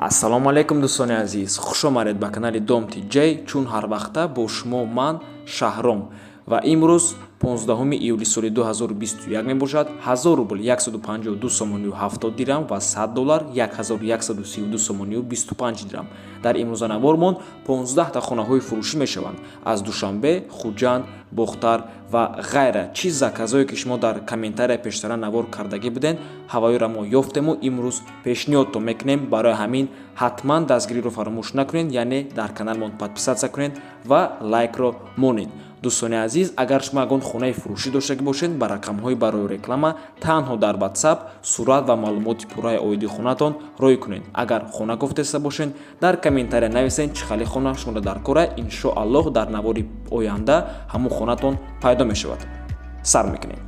Ассалому алайкум, дӯстони азиз, хуш омадед ба канали Дом Тиҷай. Чун ҳар вақта бо шумо ман Шаҳром ва имрӯз 15 июли соли 2021 мебошад. 1000 рубл 152 сомонию 70 дирам ва 100 доллар 1132 сомонию 25 дирам. Дар имрӯза навормон 15 та хонаҳои фурӯшӣ мешаванд аз Душанбе, Хуҷанд, Бохтар ва ғайра. Чӣ заказое ки шумо дар комментария пештара навор кардагӣ буден, ҳавоиро мо ёфтему имрӯз пешниҳодтон мекунем. Барои ҳамин ҳатман дастгириро фаромӯш накунед, яъне дар каналмон подписаться кунед ва лайкро монед. Дӯстони азиз, агар шумо ягон хонаи фурӯшӣ доштагӣ бошед, ба рақамҳои барои реклама танҳо дар WhatsApp сурат ва маълумоти пурраи оиди хонатон рой кунед. Агар хона гуфтеста бошед, дар комментария нависед, чӣ хали хона шуморо дар кора. Иншоаллоҳ, дар навори оянда ҳамун хонатон пайдо мешавад. Сар мекунем.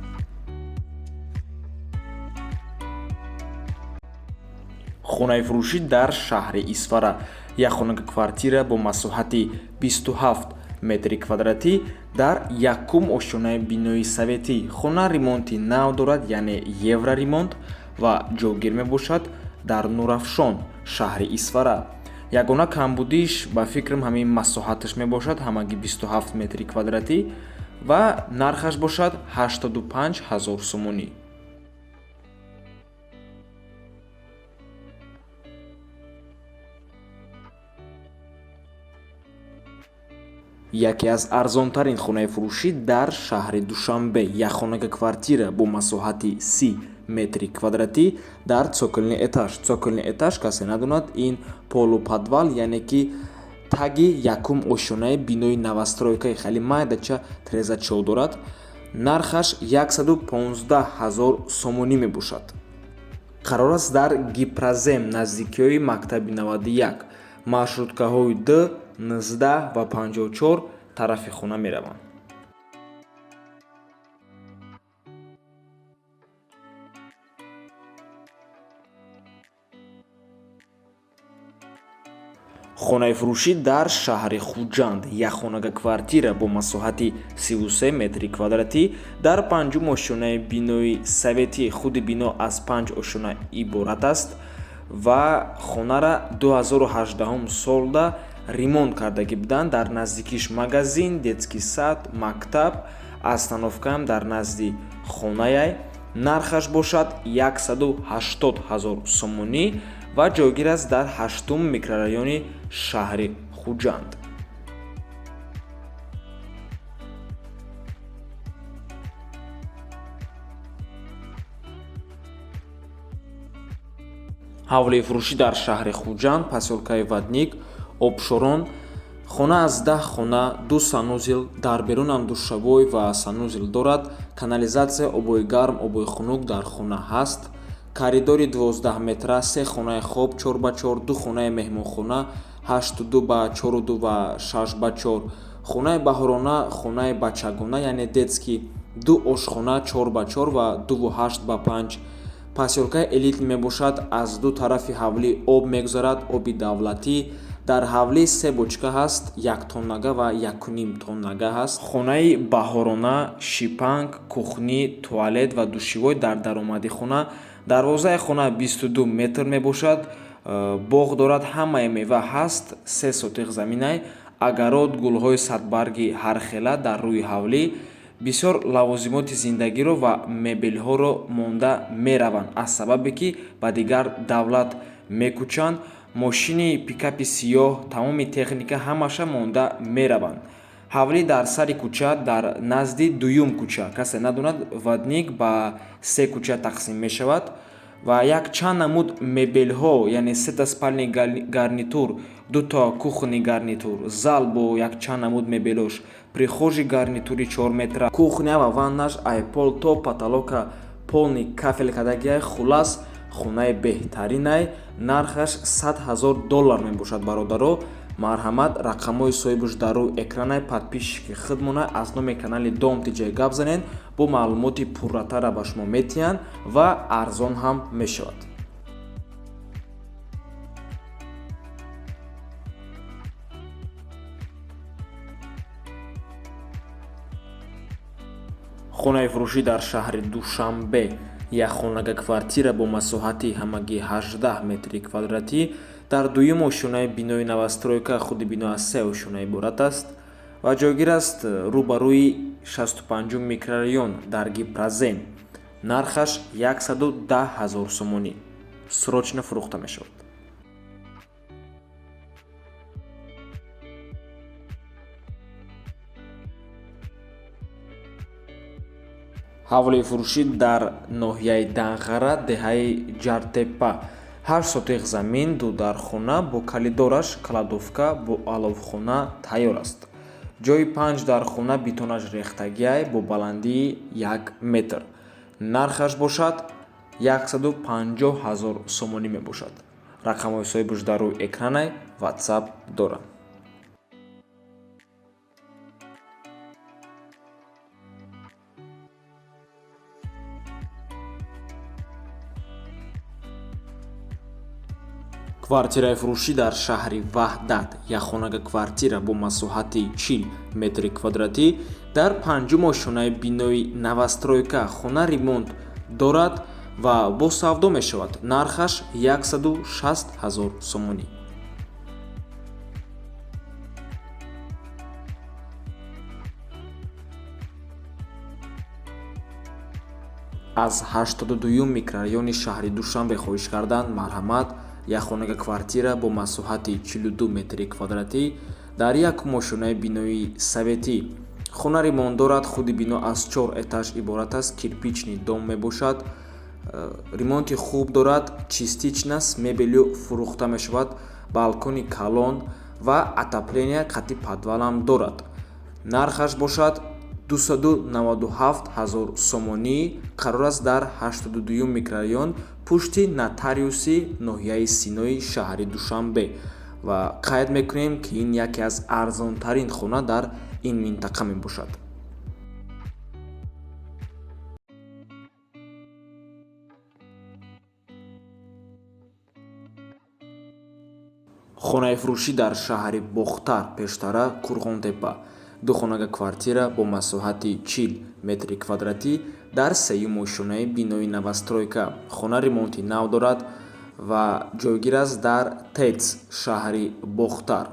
Хонаи фурӯшӣ дар шаҳри Исфара, як хонага квартира бо масоҳати 27 метри квадратӣ дар якум ошёнаи бинои советӣ. Хона ремонти нав дорад, яъне евроремонт, ва ҷойгир мебошад дар Нурафшон, шаҳри Исфара. Ягона камбудиш ба фикрам ҳамин масоҳаташ мебошад, ҳамагӣ 27 метри квадратӣ, ва нархаш бошад 85 ҳазор сомонӣ. Яке аз арзонтарин хонаи фурӯшӣ дар шаҳри Душанбе, як хонага квартира бо масоҳати 30 метри квадратӣ дар цокольный этаж. Цокольный этаж, касе надонад, ин полуподвал, яъне ки таги якум ошёнаи бинои новостройкаи хеле майдача трезачо дорад. Нархаш 115 ҳазор сомонӣ мебошад. Қарор аст дар Гипрозем, наздикиҳои мактаби 91. Маршруткаҳои д, 19 ва 54 тарафи хона мераванд. Хонаи фурӯшӣ дар шаҳри Хуҷанд, як хонага квартира бо масоҳати 33 метри квадратӣ дар панҷум ошёнаи бинои советӣ. Худи бино аз панҷ ошёна иборат аст ва хонара 2018 солда ремонт кардагӣ буданд. Дар наздикиш магазин, детский сад, мактаб, остановкаам дар назди хонаяй. Нархаш бошад 180 ҳазор сомонӣ ва ҷойгир аст дар ҳаштум микрорайони шаҳри Хуҷанд. Ҳавлии фурӯшӣ дар шаҳри Хуҷанд, посёлкаи Вадник, Обшорон. Хона аз 10 хона, ду санузел, дар берунам душавой ва санузел дорад. Канализатсия, обои гарм, обои хунук дар хона ҳаст. Коридори 12 метра, се хонаи хоб 4 ба 4, ду хонаи меҳмонхона 8,2 ба 4,2 ва 6 ба 4, хонаи баҳорона, хонаи бачагона, яъне детский, ду ошхона 4 ба 4 ва 2,8 ба 5. Посёлкаи элитный мебошад. Аз ду тарафи ҳавлӣ об мегузарад, оби давлатӣ. Дар ҳавлӣ се бочка ҳаст, як тоннага ва якуним тоннага ҳаст. Хонаи баҳорона, шипанг, кухни, туалет ва душевой дар даромади хона. Дарвозаи хона 22 метр мебошад. Боғ дорад, ҳамаи мева ҳаст, се сотиқ заминай, агарот, гулҳои садбарги ҳархела дар рӯи ҳавлӣ. Бисёр лавозимоти зиндагиро ва мебелҳоро монда мераванд, аз сабабе ки ба дигар давлат мекӯчанд. Мошини пикапи сиёҳ, тамоми техника ҳамаша монда мераванд. Ҳавлӣ дар сари кӯча, дар назди дуюм кӯча. Касе надонад, Вадник ба се кӯча тақсим мешавад. Ва якчанд намуд мебелҳо, яъне сета спальный гарнитур, дута кухонный гарнитур, зал бо якчанд намуд мебелош, прихожий гарнитури 4 метра, кухня ва ваннаш ай пол то потолока полный кафел кардагиай. Хулас, хонаи беҳтаринай. Нархаш 100 ҳазор доллар мебошад. Бародаро, марҳамат, рақамҳои соҳибаш дар рӯи экранай, подписчики худмона аз номи канали Дом Тиҷай гап занед, бо маълумоти пурратара ба шумо метиҳанд ва арзон ҳам мешавад. Хонаи фурӯшӣ дар шаҳри Душанбе, Якхонага квартира бо масоҳати ҳамагӣ 18 метри квадратӣ дар дуюм ошёнаи бинои новостройка. Худи бино аз се ошёна иборат аст ва ҷойгир аст рӯбарӯи 65 микрорайон дар Гипрозем. Нархаш 110 ҳазор сомонӣ. Срочно фурӯхта мешавад. Ҳавлии фурӯшӣ дар ноҳияи Данғара, деҳаи Ҷартепа. 8 сотиқ замин, ду дархона бо калидораш, кладовка бо аловхона тайёр аст. Ҷои 5 дархона бетонаш рехтагиай бо баландии 1 метр. Нархаш бошад 150 ҳазор сомонӣ мебошад. Рақамҳои соҳибаш дар рӯи экранай, WhatsApp доранд. Квартираи фурӯшӣ дар шаҳри Ваҳдат. Якхонага квартира бо масоҳати 40 метри квадратӣ дар панҷум ошёнаи бинои новостройка. Хона ремонт дорад ва бо савдо мешавад. Нархаш 160 ҳазор сомонӣ. Аз 82 микрорайони шаҳри Душанбе хоҳиш карданд, марҳамат. Якхонага квартира бо масоҳати 42 метри квадратӣ дар якум ошёнаи бинои советӣ. Хона ремонт дорад. Худи бино аз 4 этаж иборат аст, кирпичный дом мебошад. Ремонти хуб дорад, частично с мебелью фурӯхта мешавад. Балкони калон ва отопления қати подвалам дорад. Нархаш бошад 297 ҳазор сомонӣ. Қарор аст дар 82 микрорайон, пушти нотариуси ноҳияи Синои шаҳри Душанбе. Ва қайд мекунем, ки ин яке аз арзонтарин хона дар ин минтақа мебошад. Хонаи фурӯшӣ дар шаҳри Бохтар, пештара Қурғонтепа. Духонага квартира бо масоҳати 40 метри квадратӣ дар сеюм ошёнаи бинои новостройка. Хона ремонти нав дорад ва ҷойгир аст дар ТЭЦ шаҳри Бохтар.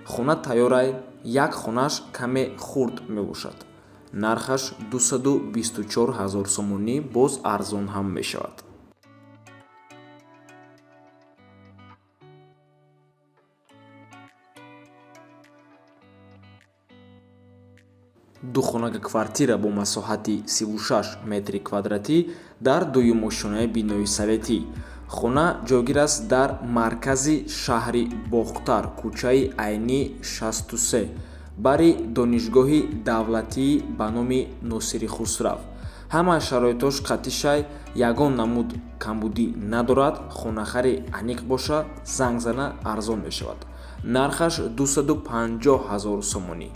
Хона тайёрай, як хонаш каме хурд мебошад. Нархаш 224 ҳазор сомонӣ, боз арзон ҳам мешавад. Духонага квартира бо масоҳати 36 метри квадратӣ дар дуюм ошёнаи бинои советӣ. Хона ҷойгир аст дар маркази шаҳри Бохтар, кӯчаи Айнӣ 63, бари донишгоҳи давлатии ба номи Носири Хусрав. Ҳама шароитош қатишай, ягон намуд камбудӣ надорад. Хонахари аниқ боша, занг зана, арзон мешавад. Нархаш 250 ҳазор сомонӣ.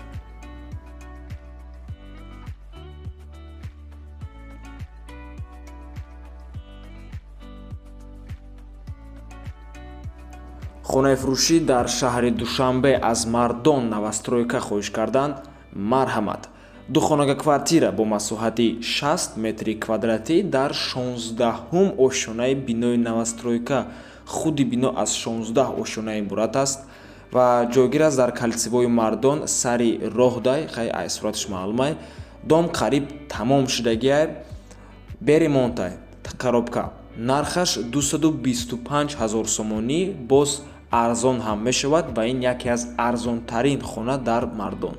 Хонаи фурӯшӣ дар шаҳри Душанбе аз Мардон новостройка хоҳиш карданд, марҳамат. Духонага квартира бо масоҳати 60 метри квадратӣ дар 16-ум ошёнаи бинои новостройка. Худи бино аз 16 ошёна иборат аст ва ҷойгир аст дар кольцевой Мардон, сари роҳдай. Хай, ай сураташ маълумай. Дом қариб тамом шудагиай, бе ремонтай, коробка. Нархаш 225 ҳазор сомонӣ, боз арзон ҳам мешавад ва ин яке аз арзонтарин хона дар Мардон.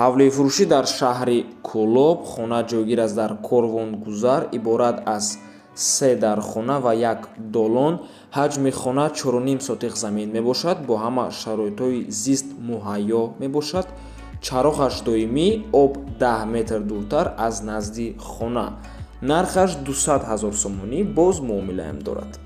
Ҳавлии фурӯшӣ дар шаҳри Кӯлоб. Хона ҷойгир аст дар Корвонгузар, иборат аз се дархона ва як долон. Ҳаҷми хона 4,5 сотиқ замин мебошад, бо ҳама шароитҳои зист муҳайё мебошад. Чароғаш доимӣ, об 10 метр дуртар аз назди хона. Нархаш 200 ҳазор сомонӣ, боз муомилаам дорад.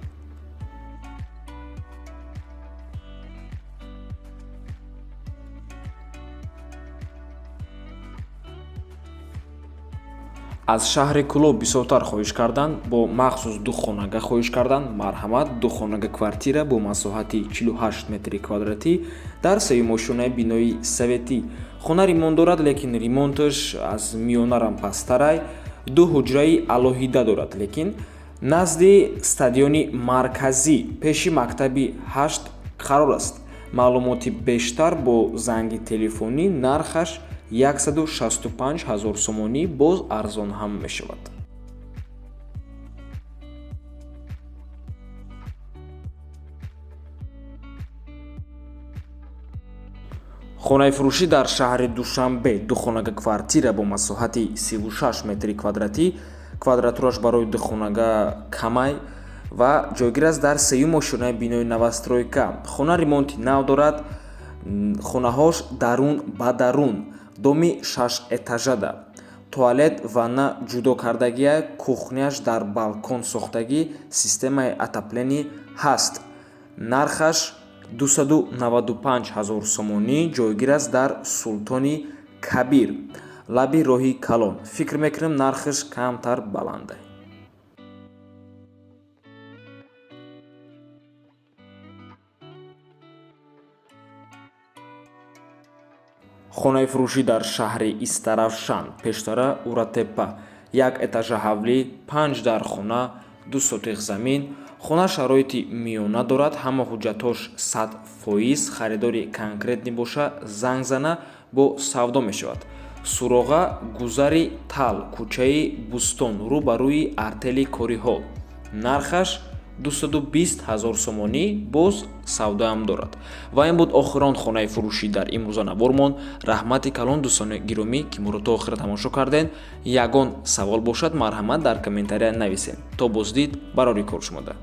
Аз шаҳри Кӯлоб бисёртар хоҳиш карданд, бо махсус ду хонага хоҳиш карданд. Марҳамат, ду хонага квартира бо масоҳати 48 метри квадратӣ дар сеюмошёнаи бинои советӣ. Хона ремонт дорад, лекин ремонташ аз миёнарам пасттарай. Ду ҳуҷраи алоҳида дорад, лекин назди стадиони марказӣ пеши мактаби 8 қарор аст. Маълумоти бештар бо занги телефонӣ. Нархаш 165 000 сомонӣ, боз арзон ҳам мешавад. Хонаи фурӯшӣ дар шаҳри Душанбе, ду хонага квартира бо масоҳати 36 метри квадратӣ, квадратураш барои ду хонага камай ва ҷойгир аст дар сеюм ошёнаи бинои новостройка. Хона ремонти нав дорад, хонаҳош дарун ба дарун, доми 6 этажада. Туалет, ванна ҷудо кардагия, кухняш дар балкон сохтагӣ, системаи отопление ҳаст. Нархаш 295 000 сомонӣ, ҷойгир аст дар Султони Кабир, лаби роҳи калон. Фикр мекунам, нархаш камтар баланда. Хонаи фурӯшӣ дар шаҳри Истаравшан, пештара Уратепа, як этажа ҳавлӣ, 5 дар хона, 2 сотих замин. Хона шароити миёна дорад, ҳама ҳуҷҷатҳош 100%. Харидори конкретный боша, занг зана, бо савдо мешавад. Суроға: гузари Тал, кӯчаи Бӯстон, рӯ ба рӯи артели кориҳо. Нархаш 220 000 сомонӣ, боз савдоам дорад. Ва ин буд охирон хонаи фурӯшӣ дар имрӯза навормон. Раҳмати калон, дӯстони гиромӣ, ки моро то охира тамошо кардем. Ягон савол бошад, марҳамат, дар комментария нависед. То боздид, барори кор шумода.